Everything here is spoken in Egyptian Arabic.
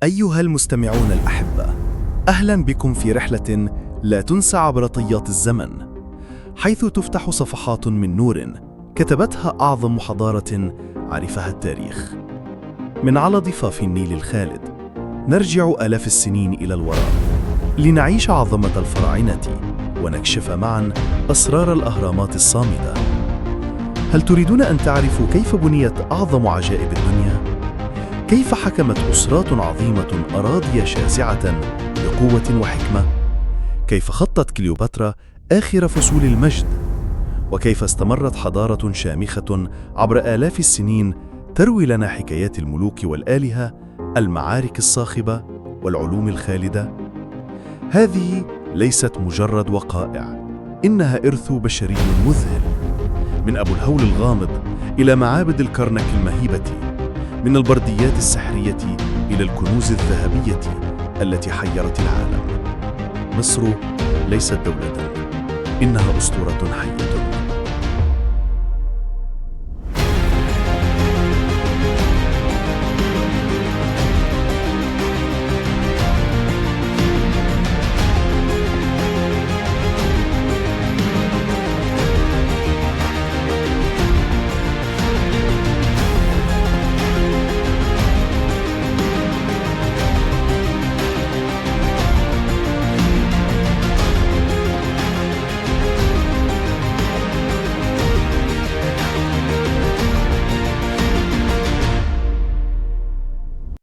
أيها المستمعون الأحبة، أهلا بكم في رحلة لا تنسى عبر طيات الزمن، حيث تفتح صفحات من نور كتبتها أعظم حضارة عرفها التاريخ. من على ضفاف النيل الخالد نرجع آلاف السنين إلى الوراء لنعيش عظمة الفراعنة ونكشف معا أسرار الأهرامات الصامدة. هل تريدون أن تعرفوا كيف بنيت أعظم عجائب الدنيا؟ كيف حكمت أسرات عظيمة أراضي شاسعة بقوة وحكمة؟ كيف خطت كليوباترا آخر فصول المجد؟ وكيف استمرت حضارة شامخة عبر آلاف السنين تروي لنا حكايات الملوك والآلهة، المعارك الصاخبة والعلوم الخالدة؟ هذه ليست مجرد وقائع، إنها إرث بشري مذهل، من أبو الهول الغامض إلى معابد الكرنك المهيبة، من البرديات السحرية إلى الكنوز الذهبية التي حيرت العالم. مصر ليست دولة، إنها أسطورة حية.